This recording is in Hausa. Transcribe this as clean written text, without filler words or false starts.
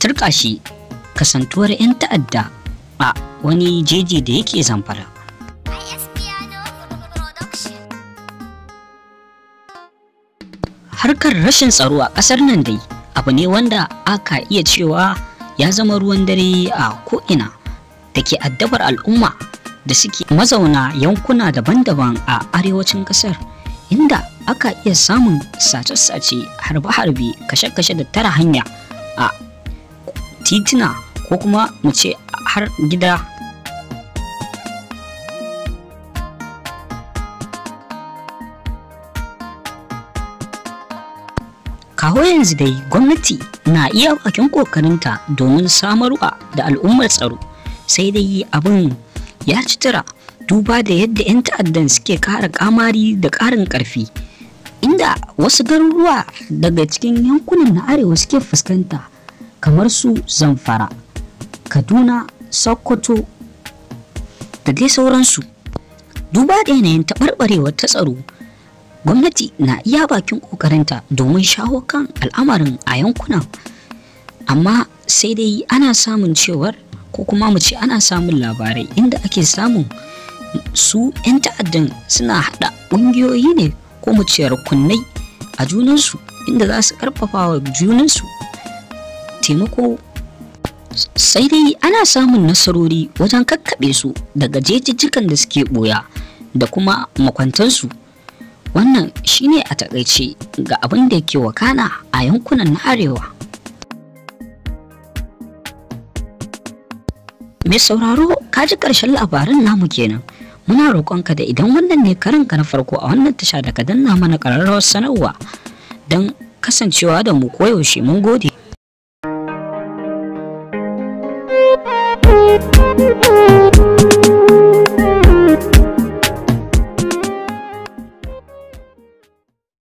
Turƙashi kasantuwar 'yan ta'adda a wani jeji da yake Zamfara. Harkar rashin tsaro a ƙasar nan dai abu ne wanda aka iya cewa ya zama ruwan dare a ko'ina da ke addabar al'umma da suke mazauna yankuna daban-daban a arewacin ƙasar, inda aka iya samun sace-sace, harbe-harbe, kashe-kashe da tara hanya a titina ko kuma mu ce har gida. Kawo yanzu dai gwamnati na iya bakin kokarinta domin samarwa da al'ummar tsaro, sai dai abin ya ci tura duba da yadda 'yan ta'addan suke kara kamari da karin karfi, inda wasu garuruwa daga cikin yankunan na arewa suke fuskanta kamar su Zamfara, Kaduna, Sokoto da dai sauransu. Duba da yanayin taɓarɓarewar ta tsaro, gwamnati na iya bakin ƙoƙarinta domin shawo kan al'amarin a yankunan, amma sai dai ana samun cewar ko kuma mu ce ana samun labarai inda ake samun su 'yan ta'addan suna haɗa ƙungiyoyi ne ko mu ce rukunai a junansu, inda za su ƙarfafa wa junansu taimako. Sai dai ana samun nasarori wajen kakkaɓe su daga jejijjikan da suke ɓoya da kuma makwantansu. Wannan shine a takaice ga abin da ke wakana a yankunan na arewa. Mai sauraro, ka ji ƙarshen labarin namu kenan. Muna roƙonka da idan wannan ne karinka na farko a wannan tasha da ka danna mana ƙararrawar sanarwa don kasancewa da mu koyaushe. Mun gode.